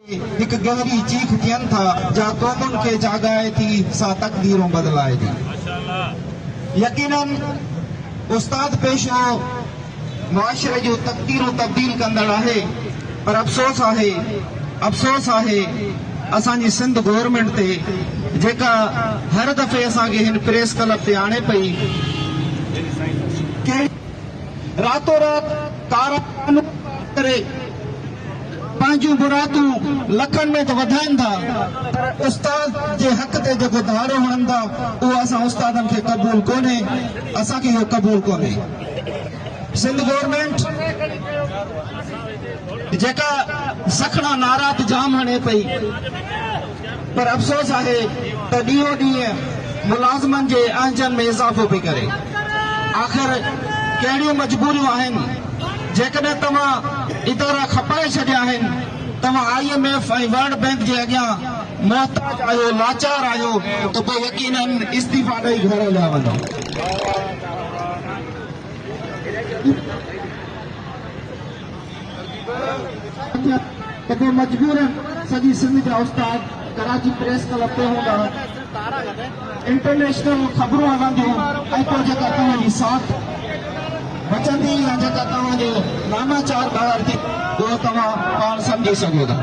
هڪ گهري چيخ ٿين ٿا، جا قومن کي جاڳائي ٿي، سا تقديرون بدلائي ٿي. يقيناً استاد پيشو معاشري جون تقديرون تبديل ڪندڙ آهي، پر افسوس آهي، افسوس آهي اسان جي سنڌ گورنمينٽ تي، جيڪا هر دفعي اسان کي هن پريس ڪلب تي آڻي پئي. ڪهڙي راتو رات ڪارا قانون پاس ڪري پنهنجون براتون لکن ۾ ته وڌائين ٿا پر استاد جي حق تي جيڪو ڌاڙو هڻن ٿا اهو اسان استادن کي قبول ڪونهي، اسان کي اهو قبول ڪونهي. سنڌ گورنمينٽ جيڪا سکڻا نعرا ته جام هڻي پئي پر افسوس آهي ته ڏينهون ڏينهن ملازمن جي اهنجن ۾ اضافو پئي ڪري. آخر ڪهڙيون مجبوريون آهن جيڪڏهن توهان ادارا کپائي ڇڏيا آهن، توهان I M F ۽ world bank جي اڳيان محتاج آهيو، لاچار آهيو ته پوء يقينن استعيفا ڏئي گهر هليا وڃو. ته پوء مجبورن سڄي سنڌ جا استاد ڪراچي پريس ڪلب تي هوندا، انٽرنيشنل خبرون هلنديون ۽ پوء جيڪا توهان جي ساک بچندي يا جيڪا توهان جو ناماچار ٻاهر ٿيندو اهو توهان پاڻ سمجهي سگهو ٿا.